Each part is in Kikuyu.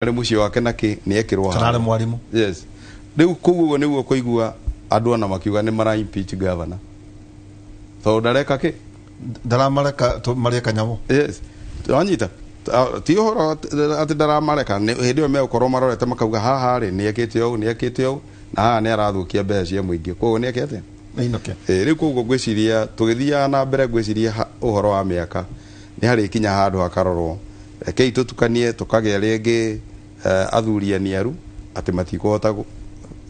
Arĩ mũciĩ wake na kĩ nĩ ekĩrwo Kana arĩ mwarimũ. Yes, rĩu kũu ũguo nĩguo kũigua andũ ona makiuga nĩ mara impeach governor tondũ ndareka kĩ. Ndaramareka marĩe kanyamũ. Yes, wanyita. Ti ũhoro atĩ ndaramareka, hĩndĩ ĩyo megũkorwo marorete makauga haha rĩ nĩ ekĩte ũũ, nĩ ekĩte ũũ, na haha nĩ arathũkia mbeca cia mũingĩ, koguo nĩ eke atĩa? Inoke. Rĩu koguo ngwĩciria tũgĩthiaga na mbere, ngwĩciria ũhoro wa mĩaka nĩ harĩkinya handũ hakarorwo, rekei tũtukanie tũkagĩa rĩngĩ athuri aniaru atĩ matikũhota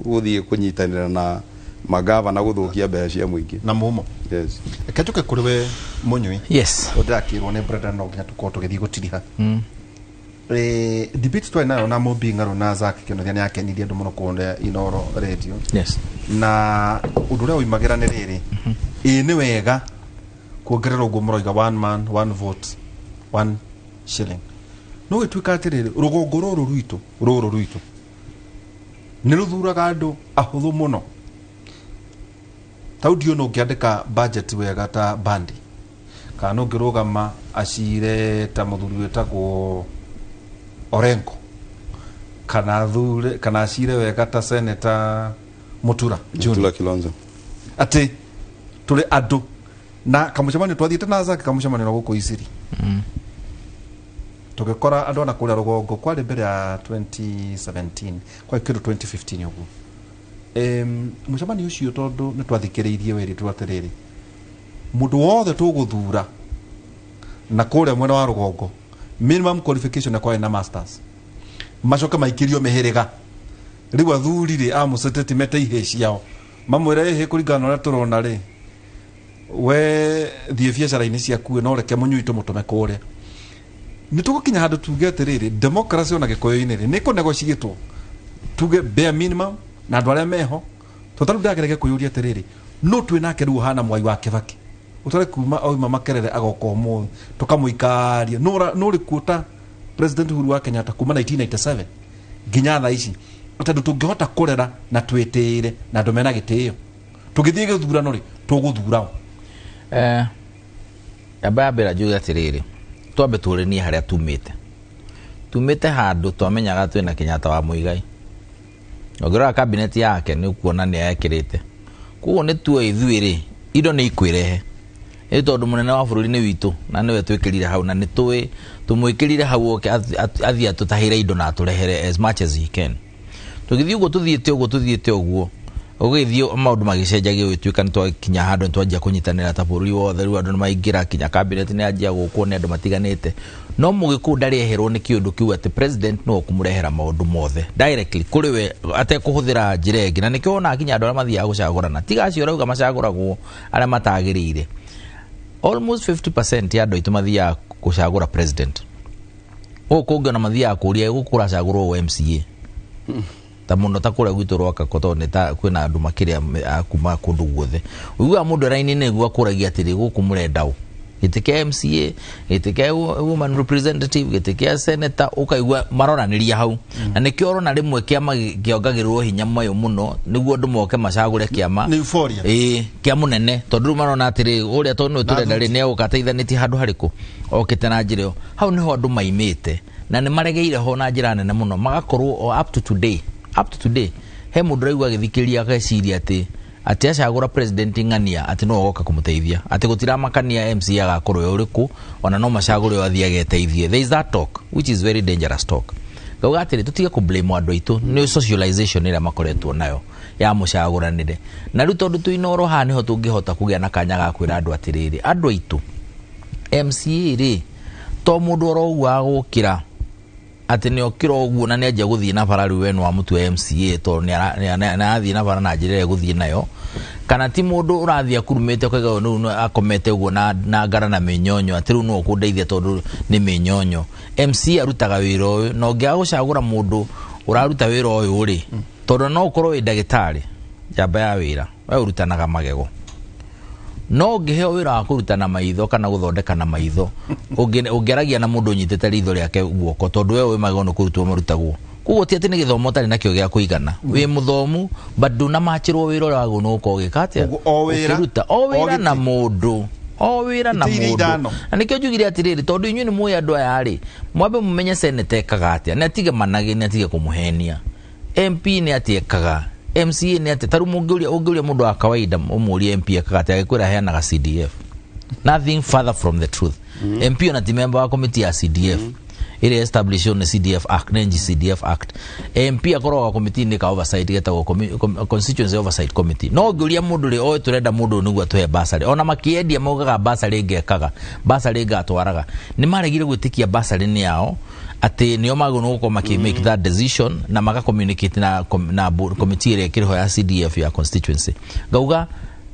gũthiĩ kũnyitanĩra na magavana gũthũkia mbeca cia mũingĩ. Na mumo. Yes. Reke njũke kũrĩ we Mũnyui. Yes. Ndĩrakĩrwo nĩ Brenda no nginya tũkorwo tũgĩthiĩ gũtiriha. Debate twarĩ nayo na Mũmbi Ng'arũ na Zack Kĩonothia nĩ yakenirie andũ mũno kũrĩa Inoro Radio. Na ũndũ ũrĩa uimagĩra nĩ rĩrĩ, ĩĩ nĩ wega kuongerera ũguo mũroiga one man one vote one shilling, no gĩtuĩka atĩrĩrĩ, rũgongo rũrũ rwitũ nĩ rũthuraga andũ ahũthũ mũno. Tau ndiũĩ ũngĩandĩka budget wega ta Bandi, kana ũngĩrũgama acire ta mũthuri wĩtagwo Orengo, kana athure kana acire wega ta Senator Mutura Junior. Mutula Kilonzo. Atĩ tũrĩ andũ na kamũcemanio twathiĩte na Zaki, kamũcemanio na gũkũ Isiri, tũgĩkora andũ ana kũrĩa rũgongo. Kwarĩ mbere ya 2017, kwarĩ kĩndũ 2015 ũguo. Mũcemanio ũcio, tondũ nĩ twathikĩrĩirie, werĩtwo atĩrĩrĩ, mũndũ wothe tũgũthura na kũrĩa mwena wa rũgongo, minimum qualification akorwo na masters, macoke maikĩrio mĩhĩrĩga. Rĩu athuri rĩ a mũceteti mete ihĩ ciao, mamwĩre, ĩhĩ, kũringana na ũrĩa tũrona rĩ, we thiĩ biacara-inĩ ciaku, no reke mũnyui tũmũtũme kũrĩa. Nĩ tũgũkinya handũ tuge atĩrĩrĩ, democracy ona gĩkũyũ-inĩ rĩ nĩ kũnegotiatwo, tuge bare minimum na andũ arĩa meho, tondũ tarĩu ndageragia kwĩyũria atĩrĩrĩ, no twĩ nake rĩu ũhana Mwai wa Kĩbakĩ ũtarĩ kuma oima Makerere agoka ũmũthĩ tũkamũikaria, nũ ũrĩ kuo ta President Uhuru wa Kenyatta kuma 1997 nginya thaa ici, tondũ tũngĩhota kũrera na twĩtĩĩre na andũ mena gĩtĩo, tũgĩthiĩ gĩthurano rĩ, tũgũthurao. Amba ya mbere njuge atĩrĩrĩ, twambe tũrenie harĩa tumĩte. Tumĩte handũ twamenyaga twĩna Kenyatta wa Mũigai. Ũngĩrora cabinet yake nĩ ũkuona nĩ ekĩrĩte, koguo nĩ tuoĩ ithuĩ rĩ indo nĩ ikwĩrehe, nĩ tondũ mũnene wa bũrũri nĩ witũ na nĩwe twĩkĩrire hau, na nĩ tũĩ tũmwĩkĩrire hau oke athiĩ atũtahĩre indo na atũrehere as much as he can. Tũgĩthiĩ ũguo, tũthiĩte ũguo, tũthiĩte ũguo, ũgĩthiĩ maũndũ magĩcenjagia, gũgĩtuĩka nĩ twakinya handũ nĩ twanjia kũnyitanĩra ta bũrũri wothe. Rĩu andũ nĩ maingĩra kinya cabinet, nĩ yanjia gũkwo nĩ andũ matiganĩte, no mũgĩkũyũ ndarĩ eherwo nĩ kĩũndũ kĩu atĩ president nĩwe ũkũmũrehera maũndũ mothe directly kũrĩ we atekũhũthĩra njĩra ĩngĩ. Na nĩkĩo wonaga kinya andũ arĩa mathiaga gũcagũrana, tiga acio ũrauga macagũragwo arĩa matagĩrĩire, almost 50% ya andũ aitũ mathiaga gũcagũra president. Gũkũ kũngĩ ona mathiaga kũria gũkũ kũracagũrwo MCA ta mũno, ta kũrĩa gwitũ Rwaka, tondũ nĩ ta kwĩna andũ makĩrĩa a kuma kũndũ guothe. Ũiguaga mũndũ raini nĩguo akũragia atĩrĩ, gũkũ mũrenda ũ? Gĩtĩ kĩa MCA, gĩtĩ kĩa woman representative, gĩtĩ kĩa senator, ũkaigua maroranĩria hau. Na nĩkĩo ũrona rĩmwe kĩama kĩongagĩrĩrwo hinya mayũ mũno nĩguo andũ moke macagũre kĩama. Nĩ euphoria. Ĩĩ, kĩa mũnene, tondũ rĩu marona atĩrĩ, ũrĩa tondũ nĩwe tũrenda rĩ, nĩ egũka ateithanĩtie handũ harĩkũ okĩte na njĩra ĩyo. Hau nĩho andũ maimĩte na nĩ maregeire ho na njĩra nene mũno, magakorwo o up to today, up to today he mũndũ ũraigua agĩthikĩrĩria ageciria atĩ acagũra president ng'ania atĩ no ogoka kũmũteithia, atĩ gũtiramakania MCA agakorwo e ũrĩkũ, ona no macagũre o athiĩ ageteithie. There is that talk which is very dangerous talk. Ngauga atĩrĩ, tũtige kũ blame andũ aitũ, nĩ socialization ĩrĩa makoretwo nayo ya mũcagũranĩre. Na rĩu tondũ twĩ Inooro haha nĩho tũngĩhota kũgĩa na kanya ga kwĩra andũ atĩrĩrĩ, andũ aitũ, MCA rĩ to mũndũ oro ũguo agũkĩra atĩ nĩ okĩra ũguo na nĩ anjia gũthiĩ na bara, rĩu we nĩ wamũtua MCA tondũ nĩ arathiĩ na bara na njĩra ĩrĩa egũthiĩ nayo, kana ti mũndũ ũrathiĩ akurumĩte ũkaiga ũyũ nĩu akomete ũguo na ngara na mĩnyonyo atĩ rĩu nĩwe ũkũndeithia tondũ nĩ mĩnyonyo. MCA arutaga wĩra ũyũ, na ũngĩaga gũcagũra mũndũ ũraruta wĩra ũyũ rĩ, tondũ no ũkorwo wĩ ndagĩtarĩ njamba ya wĩra, we ũrutanaga magego, no ũngĩheo wĩra wa kũrutana maitho kana gũthondeka na maitho, ũngĩaragia na mũndũ ũnyitĩte ritho rĩake guoko, tondũ we wĩ magego nĩ kũrutwo marutagwo. Koguo ti atĩ nĩ gĩthomo ũtarĩ nakĩo gĩa kũigana, wĩ mũthomu, but ndũnamachĩrwo wĩra ũrĩa wagĩrĩirwo nĩ gũkorwo ũgĩka atĩa. Ũguo o wĩra, ũkĩruta o wĩra o na gĩtĩ. Mũndũ O wĩra na Itĩ iria mũndũ. ithano. Na nĩkĩo njugire atĩrĩrĩ, tondũ inyuĩ nĩ mũĩ andũ aya rĩ, mwambe mũmenye seneta ekaga atĩa, nĩ atige managĩ, nĩ atige kũmũhenia. MP nĩ atĩ ekaga, MCA nĩ atĩ, tarĩu ũngĩũria mũndũ wa kawaida ũmũrie MP ekaga atĩa, agĩkwĩra aheanaga CDF. Nothing further from the truth. MP ona ti member wa committee ya CDF ĩrĩa establishwo nĩ CDF Act, nĩ CDF Act. MP akoragwo committee-inĩ ka oversight getagwo Constituency Oversight Committee. No ũngĩũria mũndũ rĩ, oĩ tũrenda mũndũ ũyũ nĩguo atũhe bursary, ona makĩendia maugaga bursary ngekaga, bursary ngatwaraga, nĩ maregire gwĩtĩkia bursary nĩ yao, atĩ nĩo magĩrĩirwo gũkorwo makĩ make that decision na maka communicate na committee ĩrĩa ĩkĩrĩ ho ya CDF ya constituency. Ngauga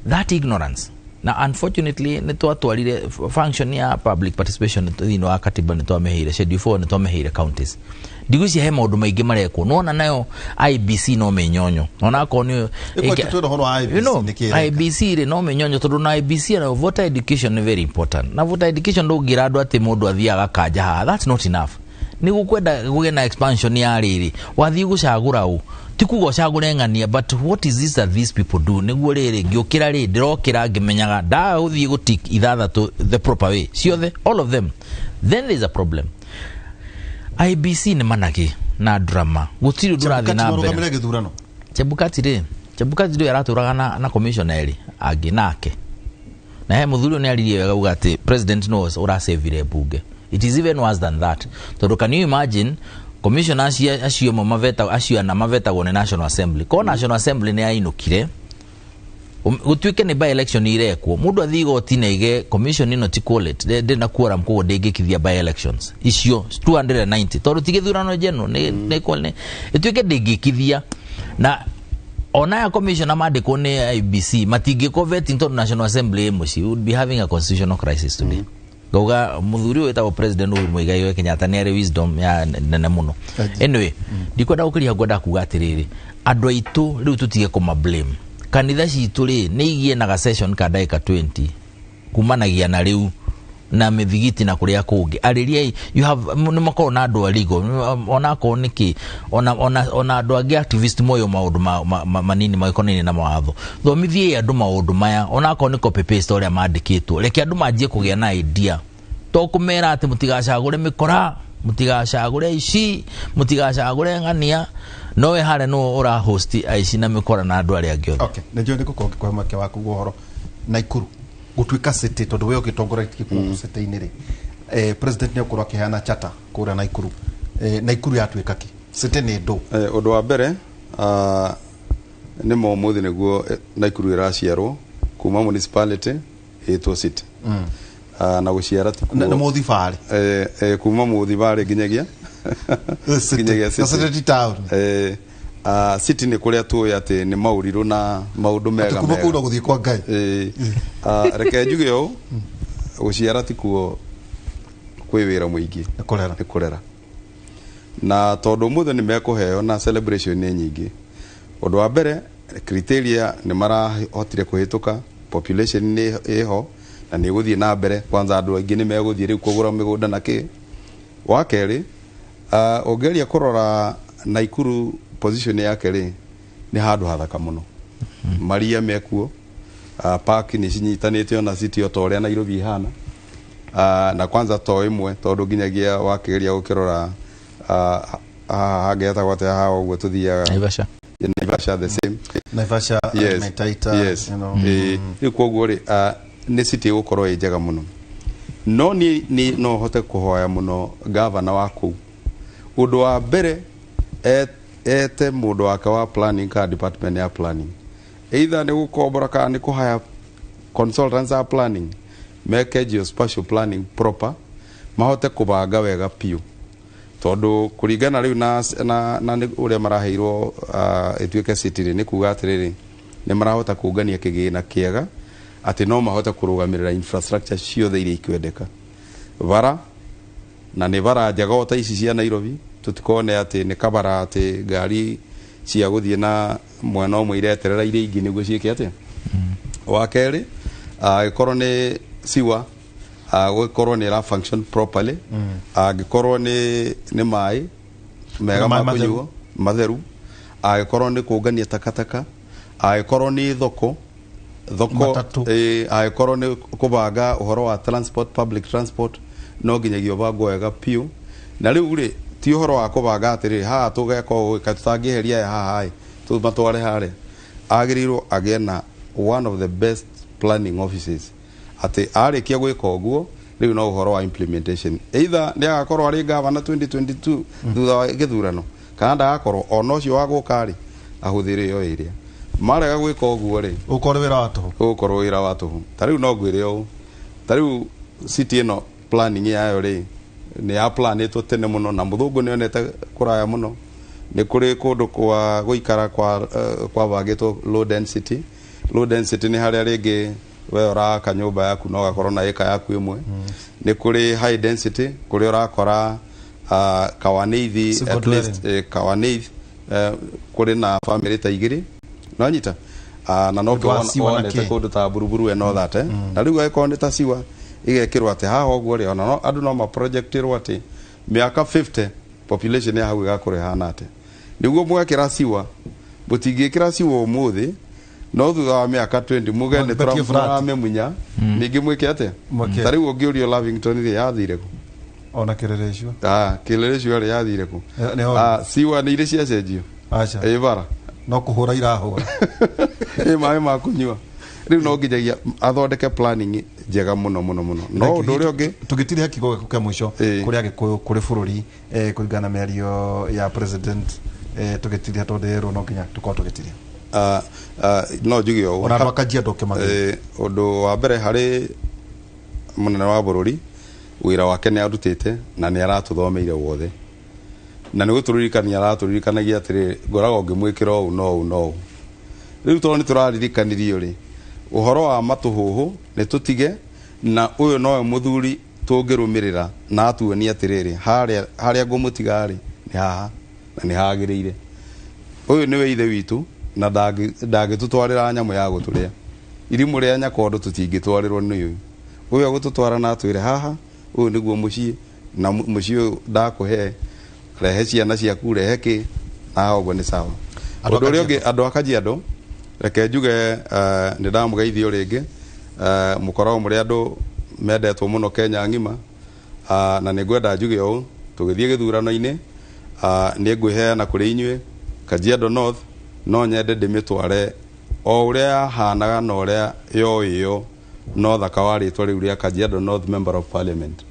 that ignorance, na unfortunately nĩ twatwarire function ya public participation thĩinĩ wa katiba, nĩ twamĩheire schedule 4, nĩ twamĩheire counties. Ndigwĩciria he maũndũ maingĩ marekwo, nona nayo IBC no mĩnyonyo, ona akorwo nĩ Ĩkwenda twĩre ũhoro wa IEBC You know, nĩ kĩ ĩreka? IBC rĩ no mĩnyonyo, tondũ na IBC nayo voter education nĩ very important, na voter education ndũngĩra andũ atĩ mũndũ athiaga gakanja haha, that's not enough. Nĩ gũkwenda gũgĩe na expansion ya rĩrĩ, wathiĩ gũcagũra ũ, ti kuga ũcagũre ng'ania, but what is this that these people do, nĩguo rĩrĩ ngĩũkĩra rĩ, ndĩrokĩra ngĩmenyaga ndaga gũthiĩ gũtik ithathatũ the proper way ciothe, all of them, then there is a problem. IBC nĩ managĩ na drama, gũtirĩ ũndũ ũrathiĩ na mbere. Marũgamĩrĩre gĩthurano. Chebukati rĩ, Chebukati rĩ aratũraga na commissioner erĩ angĩ nake, na he mũthuri ũyũ nĩ aririe wega uga atĩ president no ũracevire mbunge. It is even worse than that, tondũ can you imagine commissioner acio amwe maveta, acio ana mavetagwo nĩ National Assembly, ko National Assembly nĩ yainũkire, gũtuĩke nĩ by election irekwo, mũndũ athiĩ igoti na ige commission ĩno ti quality, ndĩ na quorum, koguo ndĩngĩkithia by elections icio 290, tondũ ti gĩthurano general, nĩ ĩtuĩke ndĩngĩkithia, na ona ya commissioner mandĩkwo nĩ IBC matingĩkwo vetting tondũ National Assembly ĩ mũciĩ. We would be having a constitutional crisis today. Ngauga mũthuri ũyũ wĩtagwo President Uhuru Muigai wa Kenyatta nĩ arĩ wisdom ya nene mũno. Anyway, ndikwenda gũkĩria, ngwenda kuga atĩrĩrĩ, andũ aitũ rĩu tũtige kũma blame. Kanitha citũ rĩ, nĩ igie na ga session ka ndagĩka 20 kumanagia na rĩu na mĩthigiti na kũrĩa kũngĩ, arĩriai, you have, nĩ makorwo na andũ a legal, ona akorwo nĩkĩ, ona andũ angĩ activist moyo maũndũ manini magĩkonainie na mawatho, thomithiei andũ maũndũ maya, ona akorwo nĩ copy paste ũrĩa mandĩkĩtwo, reke andũ manjie kũgĩa na idea, to kũmera atĩ mũtigacagũre mĩkora, mũtigacagũre aici, mũtigacagũre ng'ania, nowe harĩa nĩwe ũra host aici na mĩkora na andũ arĩa angĩ othe. Okay, nĩ njũĩ nĩ ngũkorwo ngĩkũhe mweke waku ũhoro Naikuru gũtuĩka city, tondũ we ũgĩtongoretie kũu city-inĩ rĩ, president nĩ egũkorwo akĩheana charter kũrĩa Naikuru. Naikuru yatuĩka kĩ city nĩ ndũ? Ũndũ wa mbere, nĩ ma ũmũthĩ nĩguo Naikuru ĩraciarwo kuma municipality ĩtwo city. Na gũciara ti kuo- Na mũthibarĩ. Kuma mũthibarĩ nginyagia nginyagia Na city. city ti town. City nĩ kũrĩa tũĩ atĩ nĩ maũrirũ na maũndũ mega Atĩ kuma mega. kũu no gũthiĩ kwa Ngai. Reke njuge ũũ, gũciara ti kuo kwĩ wĩra mũingĩ. Nĩ kũrera. Nĩ kũrera, na tondũ ũmũthĩ nĩ mekũheo na celebration nĩ nyingĩ, ũndũ wa mbere criteria nĩ marahotire kũhĩtũka, population nĩ ĩho na nĩ ĩgũthiĩ na mbere, kwanza andũ aingĩ nĩ megũthiĩ rĩu kũgũra mĩgũnda na kĩ. Wa kerĩ, ũngĩgeria kũrora Naikuru position yake rĩ, nĩ handũ hathaka mũno, maria mekuo, park nĩ cinyitanĩte ona city o ta ũrĩa Nairobi ihana, na kwanza to ĩmwe, tondũ nginyagia wakĩgeria gũkĩrora, haha hangĩetagwo atĩa haha ũguo tũthiaga? Naivasha. Naivasha, the same. Naivasha. Yes. Taita. Yes. You know. Rĩu koguo rĩ, nĩ city ĩgũkorwo ĩ njega mũno, no niĩ no hote kũhoya mũno gavana wa kũu, ũndũ wa mbere ete mũndũ wake wa planning kana department ya planning, either nĩ gũkombora kana nĩ kũhaya consultants a planning, meke geospatial planning proper, mahote kũbanga wega piũ, tondũ kũringana rĩu na nĩ ũrĩa maraheirwo ĩtuĩke city rĩ, nĩ kuga atĩrĩrĩ, nĩ marahota kũngania kĩgĩna kĩega atĩ no mahote kũrũgamĩrĩra infrastructure ciothe iria ikwendeka, bara, na nĩ bara njega o ta ici cia Nairobi, tũtikone atĩ nĩ kabara atĩ ngari cia gũthiĩ na mwena ũmwe ireterera iria ingĩ nĩguo ciĩke atĩa. Wa kerĩ, angĩkorwo nĩ siwa, gũkorwo nĩ ĩra function properly, angĩkorwo nĩ maĩ mega Maĩ ma matheru. kũnyuo matheru, angĩkorwo nĩ kũngania takataka, angĩkorwo nĩ thoko. Thoko Matatũ. Angĩkorwo nĩ kũbanga ũhoro wa transport, public transport, no nginyagia ũbangwo wega piũ. Na rĩu rĩ, ti ũhoro wa kũbanga atĩrĩrĩ, haha tũgeka ũũ, kaĩ tũtangĩeheria aya haha ĩ, tũmatware harĩa. Agĩrĩirwo agĩe na one of the best planning offices, atĩ arĩkia gwĩka ũguo, rĩu no ũhoro wa implementation. Either nĩ agakorwo arĩ gavana 2022 thutha wa gĩthurano, kana ndagakorwo, ona ũcio wa gũka rĩ, ahũthĩre ĩyo ĩrĩa marega gwĩka ũguo rĩ, ũkorwo wĩra wa tũhũ. Ũgũkorwo wĩra wa tũhũ. Ta rĩu no ngwĩre ũũ, ta rĩu city ĩno, planning yayo rĩ, nĩ ya planĩtwo tene mũno, na mũthũngũ nĩ onete kũraya mũno. Nĩ kũrĩ kũndũ kwa gũikara kwa kwabangĩtwo low density. Low density nĩ harĩa rĩngĩ we ũraka nyũmba yaku na ũgakorwo na ĩka yaku ĩmwe. Nĩ kũrĩ high density, kũrĩa ũrakora kawaneithi Single at least kawaneithi kũrĩ na family ta igĩrĩ, no nyita. Na no Ũndũ wa siwa na wonete kĩ? kũndũ ta Buruburu and all that. Na rĩu angĩkorwo nĩ ta siwa igekĩrwo atĩ haha ũguo rĩ, ona no andũ no maprojectirwo atĩ mĩaka 50 population ya hau ĩgakorwo ĩhana atĩa. Nĩguo mwekĩra siwa, mũtingĩkĩra siwa ũmũthĩ, no thutha wa mĩaka 20 muge nĩ Mũbetie flat. tũramĩmunya ningĩ mwĩke atĩa. Mwĩke. Ta rĩu ũngĩũrio Lavington rĩ, yathire kũ? Ona kĩrĩrĩcio. Ah, kĩrĩrĩcio rĩ, yathire kũ? Nĩ ho. Ah, siwa nĩ irĩ ciacenjio? Aca. Ĩ bara No kũhũra irahũra. Ĩ maĩ ma kũnyua. Rĩu no nginyagia athondeke planning njega mũno mũno mũno. No ũndũ ũrĩa ũngĩ, tũgĩtiriha kiugo gĩaku kĩa mũico kũrĩ agĩkũyũ, kũrĩ bũrũri, kũringana na mĩario ya president, tũgĩtiriha tondũ ĩrwo no nginya tũkorwo tũgĩtiriha. No njuge ũũ. Ona andũ a Kajiado ũkĩmagĩra. Ũndũ wa mbere, harĩ mũnene wa bũrũri, wĩra wake nĩ arutĩte na nĩ aratũthomeire wothe, na nĩ gũtũririkania aratũririkanagia atĩrĩ, ngoragwo ngĩmwĩkĩra ũũ no ũũ no ũũ. Rĩu tondũ nĩ tũraririkanirio rĩ, ũhoro wa matũhũhũ nĩ tũtige, na ũyũ nowe mũthuri tũngĩrũmĩrĩra na atuonie atĩrĩrĩ, harĩa harĩa ngũmũtiga rĩ, nĩ haha na nĩ hagĩrĩire. Ũyũ nĩwe ithe witũ, na ndangĩtũtwarĩra nyamũ ya gũtũrĩa irimũ rĩa nyakondo. Tũtingĩtwarĩrwo nĩ ũyũ. Ũyũ agũtũtwara na atwĩre haha, ũyũ nĩguo mũciĩ, na mũciĩ ũyũ ndakũhe, rehe ciana ciaku, rehe kĩ, na haha ũguo nĩ sawa. Andũ a Ũndũ ũrĩa ũngĩ, Kajiado. andũ a Kajiado, reke njuge nĩ ndamũgeithio rĩngĩ. Mũkoragwo mũrĩ andũ mendetwo mũno Kenya ng'ima. Na nĩ ngwenda njuge ũũ, tũgĩthiĩ gĩthurano-inĩ, nĩ ngwĩheana kũrĩ inyuĩ. Kajiado North no nyende ndĩmĩtware o ũrĩa yahanaga na ũrĩa yoĩyo, no thaka wa rĩtwa rĩu rĩa Kajiado North Member of Parliament,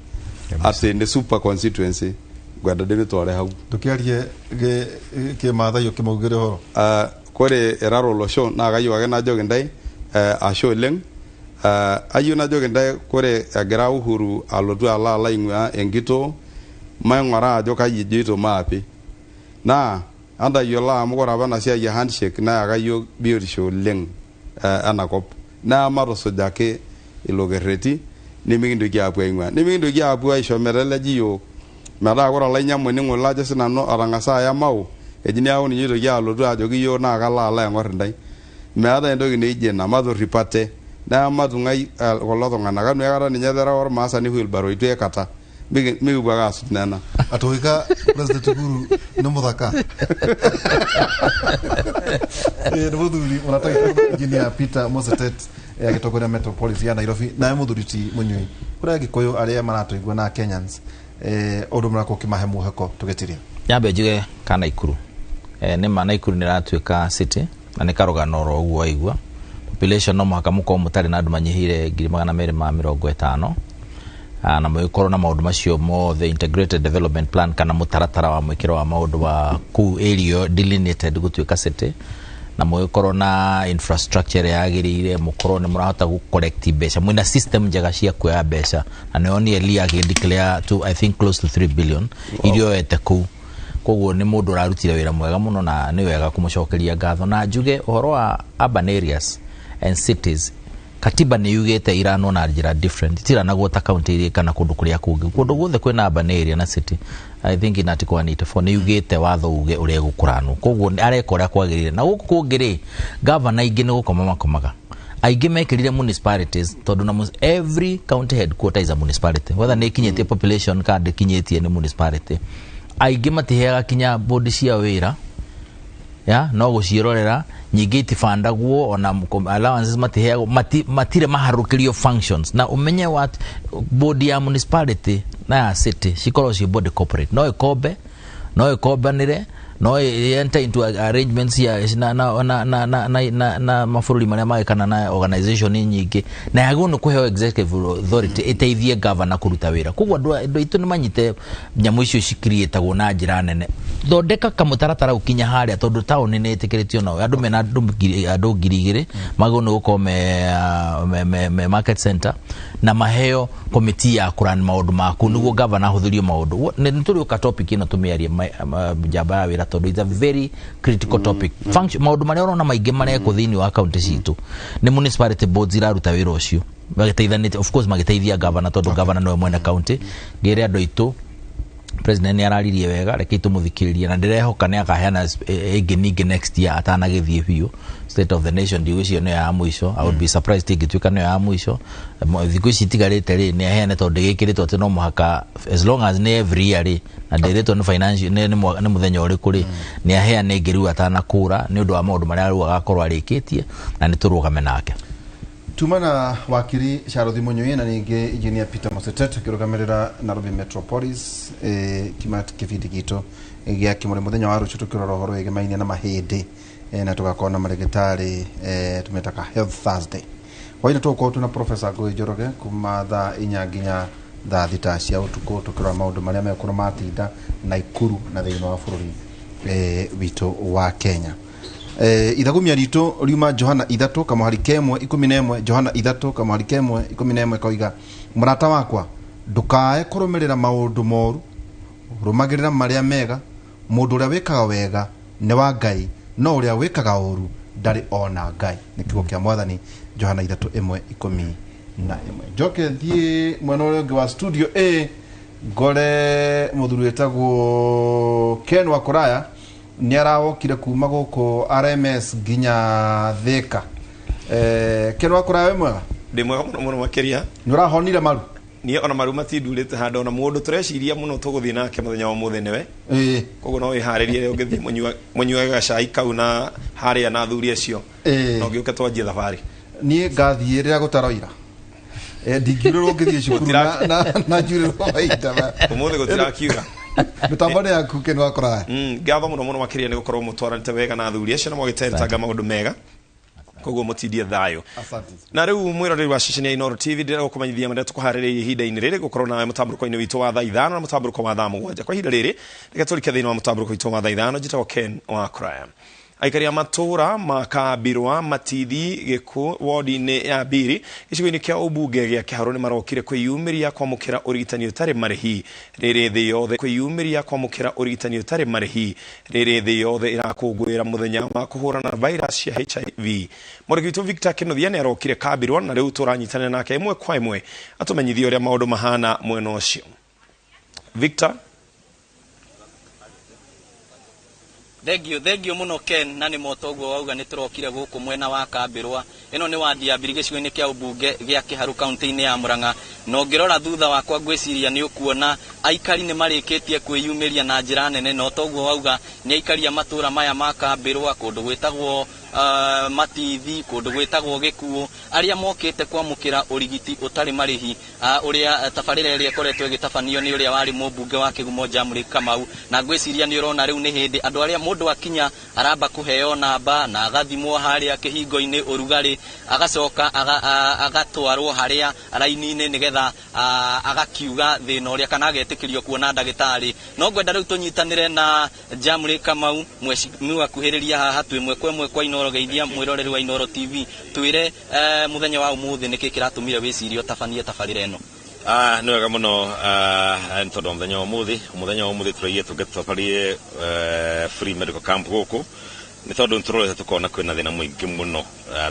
atĩ nĩ super constituency, ngwenda ndĩmĩtware hau. Ndũkĩarie kĩmathai ũkĩmaugĩre ũhoro. Kore eraro olosho naa kayieu ake najoki ntae ashe oleng. Ayieu najoki ntae, kore egira Uhuru alotu alo aing'uaa enkitoo, maing'uraa ajo kai ejoito maape, naa antayiolo amu kore apa ena siai e handshake neyaka yiok biotisho oleng enakop. Naa matusuj ake ilo kerreti, nimikintoki aapuo aing'uaa, nimikintoki aapuo aisho meteleji yiok, metaa kore olainyang'uni ng'ole, ajo sinanu, otang'asa aya mau eji neeku ninye oitoki alotu ajoki yiok naa kalo alo aing'or intae. Meetae entoki naijo ina. Matorrip ate, naa matung'ai kulo tung'anak anu aikata ninye eterewa ormaasani wheelbarrow itu aikata. Mikipuo ake asuj nena. Atũgĩka President Uhuru nĩ mũthaka. Nĩ mũthuri mũrata engineer Peter Mosetet, agĩtongoria Metropolis ya Nairobi. Nawe mũthuri ti Mũnyui, kũrĩa Agĩkũyũ arĩa maratũigua na Kenyans, ũndũ mũrakorwo ũkĩmahe mwĩhoko tũgĩtiria. Nyambe njuge ka Naikuru, nĩ ma Naikuru nĩ ĩratuĩka city, na nĩ karũgano oro ũguo waigua. Population no mũhaka mũkorwo mũtarĩ na andũ manyihĩire 250,000. Na mũgĩkorwo na maũndũ macio mothe, integrated development plan kana mũtaratara wa mwĩkĩro wa maũndũ wa kũu area delineated gũtuĩka city, na mũgĩkorwo na infrastructure ĩrĩa yagĩrĩire, mũkorwo nĩ mũrahota gũ collect mbeca, mwĩna system njega cia kuoya mbeca. Na nĩonire Lee agĩ declare to, I think, close to 3 billion iria oete kũu. Koguo nĩ mũndũ ũrarutire wĩra mwega mũno, na nĩ wega kũmũcokeria ngatho. Na njuge ũhoro wa urban areas and cities, katiba nĩ yugĩte iranwo na njĩra different, itiranagwo ta county iria kana kũndũ kũrĩa kũngĩ. Kũndũ guothe kwĩna urban area na city, I think in article 184 nĩ yugĩte watho uge ũrĩa ĩgũkũranwo. Koguo areka ũrĩa kwagĩrĩire. Na gũkũ kũngĩ rĩ, gavana aingĩ nĩ gũkoma makomaga, aingĩ mekĩrire municipalities, tondũ na every county headquarter is a municipality, whether nĩ ikinyĩtie population kana ndĩkinyĩtie, nĩ municipality. Aingĩ matiheaga kinya board cia wĩra. Ya no gũciĩrorera nyingĩ itibandagwo ona allowances matiheagwo, matirĩ maharũkĩrio functions. Na ũmenye what board ya municipality na ya city cikorwo ciĩ body corporate, no ĩkombe, no ĩkombanĩre, no enter into arrangements ya na na na na na na, na, na mabũrũri marĩa mangĩ kana na organization nyingĩ, na yagĩrĩirwo nĩ kũheo executive authority ĩteithie governor kũruta wĩra. Koguo andũ aitũ nĩ manyite nyamũ icio cikiriĩtagwo na njĩra nene. Thondeka kamũtaratara ũkinya harĩa, tondũ taũni nĩ ĩtĩkĩrĩtio nao andũ mena andũ 2000 magĩrĩirwo nĩ gũkorwo me market center na maheo komiti ya kũran maũndũ maku nĩguo governor ahũthĩrio maũndũ. Nĩ tũrĩũka topic ĩno tũmĩarie njamba ya wĩra, tondũ it's a very critical topic. Function, maũndũ marĩa ũrona maingĩ marekwo thĩinĩ wa county citũ nĩ municipality boards iraruta wĩra ũcio magĩteithanĩtie, of course magĩteithia governor, tondũ governor nĩwe mwene county. Ngĩre andũ aitũ president nĩ araririe wega, reke tũmũthikĩrĩrie, na ndĩrehoka nĩ akaheana ĩngĩ ningĩ next year atanagĩthiĩ biũ. State of the nation ndigwĩciria nĩyo ya mũico. I would be surprised ĩngĩtuĩka nĩyo ya mũico. Thikũ ici itigarĩte rĩ, nĩ aheane, tondũ ndĩgĩkĩrĩtwo atĩ no mũhaka, as long as nĩ every year rĩ, na ndĩrĩtwo nĩ financial nĩ mũthenya ũrĩkũ rĩ, nĩ aheane ĩngĩ rĩu atanakũra, nĩ ũndũ wa maũndũ marĩa rĩu agakorwo arĩkĩtie, na nĩ tũrũgame nake. Tuma na wakiri Charothy Munyui na ningĩ engineer Peter Mosetet akĩrũgamĩrĩra Nairobi Metropolis, kima kĩbindi gitũ gĩa kĩmũrĩ mũthenya wa rũciũ tũkĩrora ũhoro wĩgĩmainie na mahĩndĩ, na tũgakorwo na marĩgĩtarĩ, tũmetaga Health Thursday. Hwainĩ tũgũkorwo twĩna Professor Ngũĩ Njoroge kuma thaa 4 nginya thaa 6 cia ũtukũ, tũkĩrora maũndũ marĩa megũkorwo matinda Naikuru na thĩinĩ wa bũrũri witũ wa Kenya. Ithagumia ritũ riuma Johana 3 kamũhari kemwe 11, Johana 3 kamũhari kemwe 11 koiga, mũrata wakwa ndũkae kũrũmĩrĩra maũndũ moru, rũmagĩrĩra marĩa mega. Mũndũ ũrĩa wĩkaga wega nĩ wa Ngai, no ũrĩa wĩkaga ũru ndarĩ ona Ngai. Nĩ kiugo kĩa Mwathani, Johana 3:11. Njoke thiĩ mwena ũrĩa ũngĩ wa studio A ngore mũthuri wĩtagwo Ken Wakoraya, nĩ arawokire kuma gũkũ RMS nginya Thika. Ken Wakoraya, wĩ mwega? Ndĩ mwega mũno mũno makĩria. Nĩ ũrahonire maru? Niĩ ona maru matindurĩte handũ, ona mũndũ tũreciria mũno tũgũthiĩ nake mũthenya wa ũmũthĩ nĩwe. Koguo no wĩharĩrie rĩrĩa ũngĩthiĩ mũnyuage gacai kau na harĩa na athuri acio. No ngĩũke twanjie thabarĩ. Niĩ ngathiĩ rĩrĩa gũtaroira. Ndingiurĩrwo ngĩthiĩ cukuru na njurĩrwo mahinda. Ũmũthĩ gũtirakiura. Mĩtambo nĩ yaku Ken Wakoraya. Ngatho mũno mũno makĩria nĩ gũkorwo mũtwaranĩte wega na athuri acio na mwagĩteretaga maũndũ mega. Koguo mũtindie thayũ. Na rĩu mwĩroreri wa ceceni ya Inooro TV, ndĩrenda gũkũmenyithia marĩa tũkũharĩrĩirie ihinda-inĩ rĩrĩ gũkorwo nawe mũtambũrũko-inĩ witũ wa thaa 5 na mũtambũrũko wa thaa 7. Kwa ihinda rĩrĩ reke tũrike thĩinĩ wa mũtambũrũko witũ wa thaa 5. Njĩtagwo Ken Wakoraya. Aikari a matũra ma Kambirwa, Matithi, Gĩkũ wodi-inĩ ya Mbiri gĩcigo-inĩ kĩa ũmbunge gĩa Kĩharũ nĩ marokire kwĩyumĩria kwamũkĩra ũrigitani ũtarĩ marĩhi rĩrĩ thĩ yothe kwĩyumĩria kwamũkĩra ũrigitani ũtarĩ marĩhi rĩrĩ thĩ yothe ĩrakũngũĩra mũthenya wa kũhũrana na virus ya HIV. Mwandĩki witũ Victor Kĩnuthia nĩ arokire Kambirwa na rĩu tũranyitanĩra nake ĩmwe kwa ĩmwe atũmenyithie ũrĩa maũndũ mahana mwena ũcio. Victor. Thank you muno Ken, na nĩ moto ũguo wauga nĩ tũrokire gũkũ mwena wa Kambirwa. Ĩno nĩ wadi ya Mbiri gĩcigo-inĩ kĩa ũmbunge gĩa Kĩharũ kaunti-inĩ ya Murang'a. Na ũngĩrora thutha wakwa ngwĩciria nĩ ũkuona aikari nĩ marĩkĩtie kwĩyumĩria na njĩra nene, na toguo wauga nĩ aikari a matũra maya ma Kambirwa, kũndũ gwĩtagwo Matithi, kũndũ gwĩtagwo Gĩkuũ, arĩa mokĩte kwamũkĩra ũrigiti ũtarĩ marĩhi, ũrĩa tabarĩra ĩrĩa ĩkoretwo ĩgĩtabanio nĩ ũrĩa warĩ mũmbunge wa Kĩgumo Jamũri Kamau. Na ngwĩciria nĩ ũrona rĩu nĩ hĩndĩ andũ arĩa mũndũ akinya aramba kũheo namba na agathimwo harĩa kĩhingo-inĩ ũrugarĩ, agacoka agatwarwo harĩa raini-inĩ nĩgetha agakiuga thĩna ũrĩa kana agetĩkĩrio kuona ndagĩtarĩ. No ngwenda rĩu tũnyitanĩre na Jamũri Kamau, mheshimiwa kuhĩrĩria haha twĩ ĩmwe kwa ĩmwe kwa Inooro geithia mwĩroreri wa Inooro TV, twĩre mũthenya wa ũmũthĩ nĩkĩ kĩratũmire wĩcirie ũtabanie tabarĩra ĩno. Nĩ wega mũno, nĩ tondũ wa mũthenya wa ũmũthĩ. Mũthenya wa ũmũthĩ tũraigire tũke tũtabarie free medical camp gũkũ, nĩ tondũ nĩtũrorete tũkona kwĩna thĩna mũingĩ mũno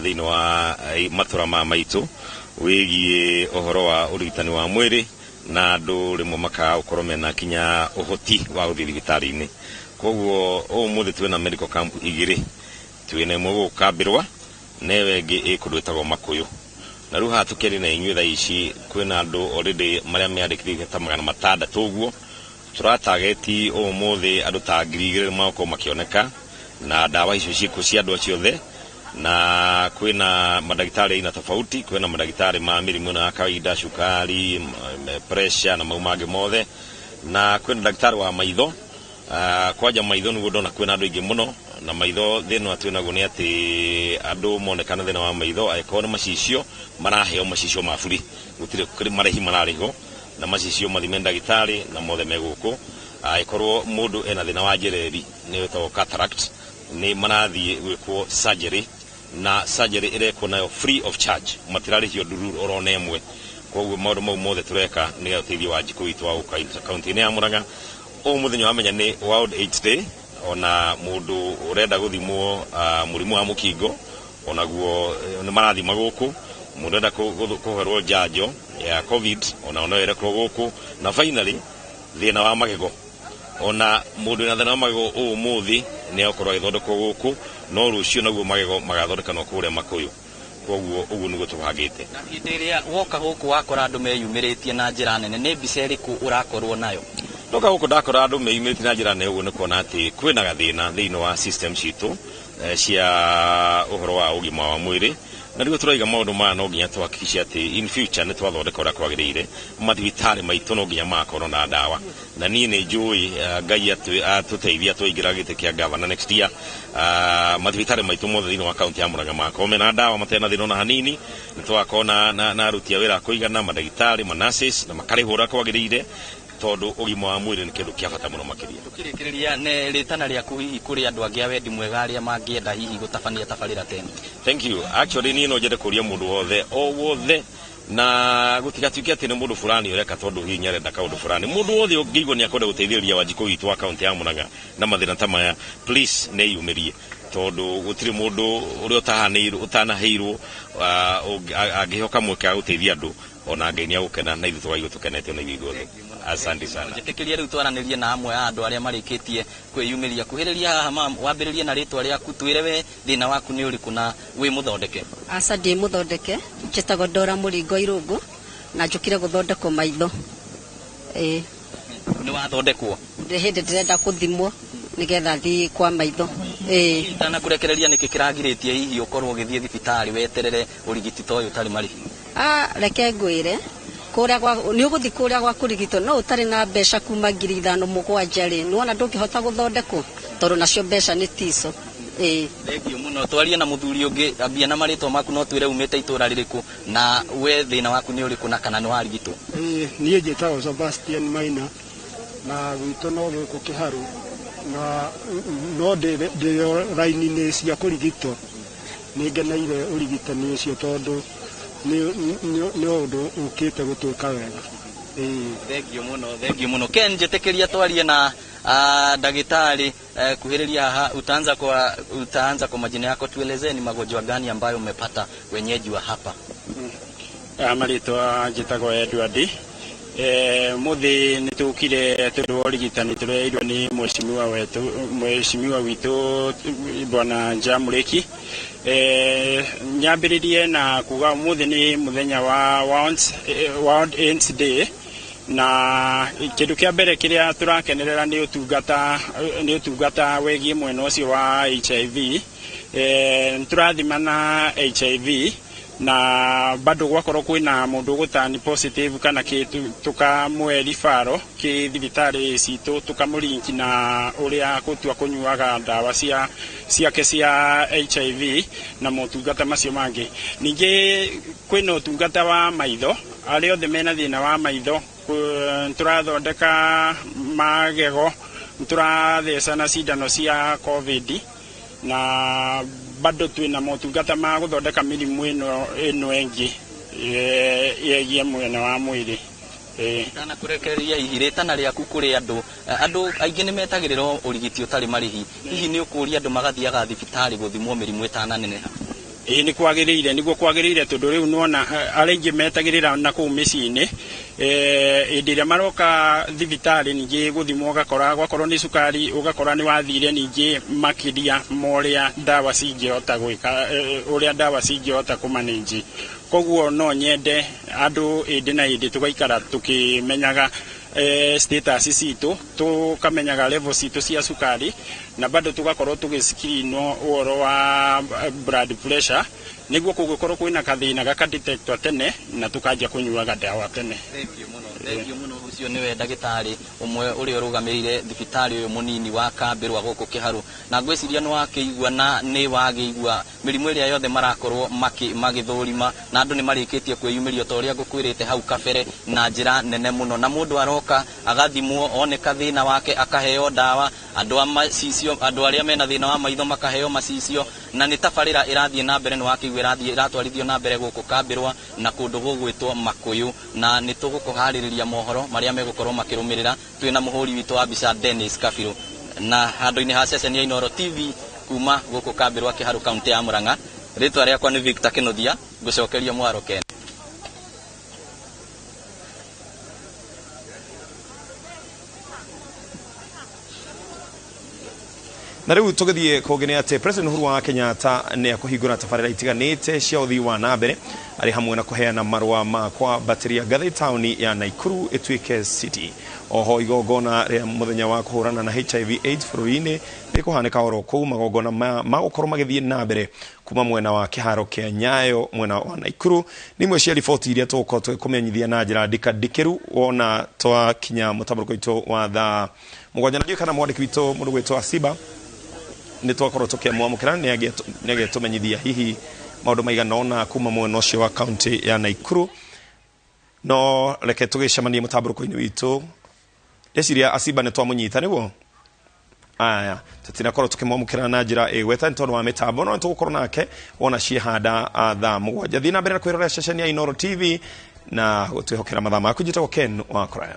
thĩinĩ wa matũra maya maitũ wĩgiĩ ũhoro wa ũrigitani wa mwĩrĩ, na andũ rĩmwe makaga gũkorwo mena kinya ũhoti wa gũthiĩ thibitarĩ-inĩ. Koguo ũmũthĩ twĩna medical camp igĩrĩ, twĩna ĩmwe gũkũ Kambirwa na ĩyo ĩngĩ ĩ kũndũ ĩtagwo Makũyũ. Na rĩu haha tũkĩaria na inyuĩ thaa ici kwĩna andũ already marĩa meandĩkithĩtie ta 600 ũguo. Tũratageti ũmũthĩ andũ ta 2000 magũkorwo makĩoneka Na ndawa icio ciĩkuo cia andũ acio othe, na kwĩna mandagĩtarĩ aina tofauti, kwĩna mandagĩtarĩ ma mĩrimũ ĩno ya kawaida, cukari, pressure na mau mangĩ mothe, na kwĩna ndagĩtarĩ wa maitho. Kwanja maitho nĩguo ndona kwĩna andũ aingĩ mũno, na maitho thĩna ũrĩa twĩnaguo nĩ atĩ andũ monekana thĩna wa maitho angĩkorwo nĩ macicio maraheo macicio ma buri, gũtirĩ marĩhi mararĩhwo, na macicio mathime ndagĩtarĩ na mothe me gũkũ. Angĩkorwo mũndũ ena thĩna wa njereri nĩ wĩtagwo cataract, nĩ marathiĩ gwĩkwo surgery, na surgery ĩrekwo nayo free of charge, matirarĩhio ndururu oro na ĩmwe. Koguo maũndũ mau mothe tũreka nĩgetha ũteithie Wanjikũ witũ wa gũka kaunti-inĩ ya Murang'a. Ũyũ mũthenya wamenya nĩ World AIDS Day, ona mũndũ ũrenda gũthimwo mũrimũ wa mũkingo onaguo nĩ marathima gũkũ, mũndũ ũrenda kũherwo njanjo ya COVID ona no ĩrekwo gũkũ, na finally thĩna wa magego, ona mũndũ wĩna thĩna wa magego ũmũthĩ nĩ egũkorwo agĩthondekwo gũkũ, no rũciũ naguo magego magathondekanwo kũrĩa Makuyu. Koguo ũguo nĩguo tũbangĩte. Na hĩndĩ ĩrĩa woka gũkũ wakora andũ meyumĩrĩtie na njĩra nene, nĩ mbica ĩrĩkũ ũrakorwo nayo? Ndoka gũkũ ndakora andũ meyumĩrĩtie na njĩra nene, ũguo nĩ kuona atĩ kwĩna gathĩna thĩinĩ wa system citũ cia ũhoro wa ũgima wa mwĩrĩ, na rĩu tũraiga maũndũ maya no nginya tũhakikice atĩ in future nĩ twathondeka ũrĩa kwagĩrĩire. Mathibitarĩ maitũ no nginya magakorwo na ndawa, na niĩ nĩ njũĩ Ngai atũteithia twaingĩra gĩtĩ kĩa gavana next year, mathibitarĩ maitũ mothe thĩinĩ wa kaunti ya Murang'a magakorwo mena ndawa matarĩ na thĩna ona hanini. Nĩ tũgakorwo na aruti a wĩra a kũigana, mandagĩtarĩ, ma nurses, na makarĩhwo ũrĩa kwagĩrĩire, tondũ ũgima wa mwĩrĩ nĩ kĩndũ kĩa bata mũno makĩria. Tũkĩrĩkĩrĩria nĩ rĩtana rĩaku hihi kũrĩ andũ angĩ a wendi mwega arĩa mangĩenda hihi gũtabania tabarĩra ta ĩno? Thank you. Actually niĩ no nyende kũria mũndũ wothe o wothe, na gũtigatuĩke atĩ nĩ mũndũ fulani ũreka tondũ hihi nĩarenda kaũndũ fulani. Mũndũ wothe ũngĩigua nĩ akwenda gũteithĩrĩria Wanjikũ witũ wa kaunti ya Murang'a na mathĩna ta maya, please nĩeyumĩrie, tondũ gũtirĩ mũndũ ũrĩa ũtanaheirwo angĩheo kamweke ga gũteithia andũ, ona Ngai nĩegũkena na ithuĩ tũkaigua tũkenete ona ithuĩ ithuothe. Asante sana. Njĩtĩkĩrie rĩu twaranĩrie na amwe a andũ arĩa marĩkĩtie kwĩyumĩria. Kuhĩrĩria haha mam, wambĩrĩrie na rĩtwa rĩaku, twĩre we thĩna waku nĩ ũrĩkũ na wĩ mũthondeke. Aca, ndĩ mũthondeke, njĩtagwo Dora Mũringo Irũngũ na njũkire gũthondekwo maitho. Nĩ wathondekwo? Ndĩ hĩndĩ ndĩrenda gũthimwo nĩgetha thiĩ kwa maitho. Itanakũrekereria nĩkĩ kĩragirĩtie hihi ũkorwo ũgĩthiĩ thibitarĩ weterere ũrigiti ta ũyũ ũtarĩ marĩhi? Reke ngwĩre, kũrĩa gwa nĩ ũgũthiĩ kũrĩa gwa kũrigitwo no ũtarĩ na mbeca kuma 5,000 7 rĩ, nĩwona ndũngĩhota gũthondekwo tondũ nacio mbeca nĩ tico. Thank you mũno. Twarie na mũthuri ũngĩ, ambia na marĩtwa maku no twĩre umĩte itũra rĩrĩkũ na we thĩna waku nĩ ũrĩkũ na kana nĩ warigitwo. Niĩ njĩtagwo Sebastian Maina na gwitũ no gũkũ Kĩharũ, na no ndĩ raini-inĩ cia kũrigitwo. Nĩ ngeneire ũrigitani ũcio tondũ nĩ ũndũ ũkĩte gũtwĩka wega. Thank you mũno, thank you mũno. Ken, njĩtĩkĩria twarie na ndagĩtarĩ. Kuhĩrĩria haha, utaanza kwa majina yako, tuelezee ni magonjwa gani ambayo umepata wenyeji wa hapa. Marĩtwa njĩtagwo Edward. Mũthĩ nĩ tũkire tondũ wa ũrigitani tũreirwo nĩ mheshimiwa wetu, mheshimiwa witũ Bwana Njamũrĩki. Nyambĩrĩrie na kuga ũmũthĩ nĩ mũthenya wa World AIDS Day, na kĩndũ kĩa mbere kĩrĩa tũrakenerera nĩ ũtungata wĩgiĩ mwena ũcio wa HIV. Nĩtũrathimana HIV na bado gwakorwo kwĩna mũndũ ũgũtani positive kana kĩ, tũkamũhe referral kĩ thibitarĩ citũ, tũkamũrinki na ũrĩa gũtua kũnyuaga ndawa cia ciake cia HIV na motungata macio mangĩ. Ningĩ kwĩna ũtungata wa maitho, arĩa othe mena thĩna wa maitho, tũrathondeka magego, tũrathecana cindano cia COVID, na bado twĩna motungata ma gũthondeka mĩrimũ ĩno ĩngĩ ĩgiĩ mwena wa mwĩrĩ. Itanakũrekereria hihi rĩtana rĩaku kũrĩ andũ, andũ aingĩ nĩ metagĩrĩra ũrigiti ũtarĩ marĩhi, hihi nĩ ũkũria andũ magathiaga thibitarĩ gũthimwo mĩrimũ ĩtananeneha? Ĩĩ, nĩ kwagĩrĩire, nĩguo kwagĩrĩire, tondũ rĩu nĩwona arĩa aingĩ metagĩrĩra na kũu mĩciĩ-inĩ, hĩndĩ ĩrĩa maroka thibitarĩ ningĩ gũthimwo, ũgakora gwakorwo nĩ cukari, ũgakora nĩ wathire ningĩ makĩria ma ũrĩa ndawa cingĩhota gwĩka, ũrĩa ndawa cingĩhota kũmanĩnji. Koguo no nyende andũ hĩndĩ na hĩndĩ tũgaikara tũkĩmenyaga status citũ, tũkamenyaga level citũ cia cukari. Na bado tũgakorwo tũgĩscreenwo ũhoro wa blood pressure, nĩguo kũngĩkorwo kwĩna kathĩna gakadetectwo tene na tũkanjia kũnyuaga ndawa tene. Thengiũ mũno, thengiũ mũno. Ũcio nĩwe ndagĩtarĩ ũmwe ũrĩa ũrũgamĩrĩire thibitarĩ ũyũ mũnini wa Kambĩrwa gũkũ Kĩharũ, na ngwĩciria nĩ wakĩigua na nĩ wagĩigua mĩrimũ ĩrĩa yothe marakorwo magĩthũrima, na andũ nĩ marĩkĩtie kwĩyumĩria ta ũrĩa ngũkwĩrĩte hau kabere na njĩra nene mũno. Na mũndũ aroka agathimwo, oneka thĩna wake akaheo ndawa, andũ a macicio, andũ arĩa mena thĩna wa maitho makaheo macicio, na nĩ tabarĩra ĩrathiĩ na mbere, nĩ wakĩigua ĩrathiĩ ĩratwarithio na mbere gũkũ Kambĩrwa na kũndũ gũgwĩtwo Makũyũ. Na nĩ tũgũkũharĩrĩria mohoro marĩa megũkorwo makĩrũmĩrĩra twĩna mũhũri witũ wa mbica Dennis Kabirũ, na handũ-inĩ ha ceceni ya Inooro TV kuma gũkũ Kambĩrwa Kĩharũ, kaunti ya Murang'a. Rĩtwa rĩakwa nĩ Victor Kĩnuthia, ngũcokeria mwaro Ken. Na rĩu tũgĩthiĩ kũngĩ nĩ atĩ President Uhuru wa Kenyatta nĩ akũhingũra tabarĩra itiganĩte cia ũthii wa na mbere, arĩ hamwe na kũheana marũa ma kwambatĩria ngathĩ taũni ya Nakuru ĩtuĩke city. Oho igongona rĩa mũthenya wa kũhũrana na HIV AIDS bũrũri-inĩ rĩkũhanĩka oro kũu, magongona maya magũkorwo magĩthiĩ na mbere kuma mwena wa kĩharo kĩa Nyayo mwena wa Nakuru. Nĩ imwe cia riboti iria tũgũkorwo tũgĩkũmenyithia na njĩra ndikandikĩru wona twakinya mũtamũrũko witũ wa thaa 7. Na ndiũĩ kana mwandĩki witũ mũndũ gwĩtwo Asiba nĩ twakorwo tũkĩamwamũkĩra, nĩ agĩtũmenyithia hihi maũndũ maigana ũna kuma mwena ũcio wa kaunti ya Nakuru. No reke tũgĩcemanie mũtambũrũko-inĩ witũ. Ndeciria Asiba nĩ twamũnyita, nĩguo? Aya, tũtinakorwo tũkĩmwamũkĩra na njĩra ĩgweta nĩ tondũ wa mĩtambo, no nĩ tũgũkorwo nake wona ciĩhanda thaa 7. Thiĩ na mbere na kwĩrorera ceceni ya Inooro TV na gũtwĩhokera mathaa maku. Njĩtagwo Ken wa Kũraya.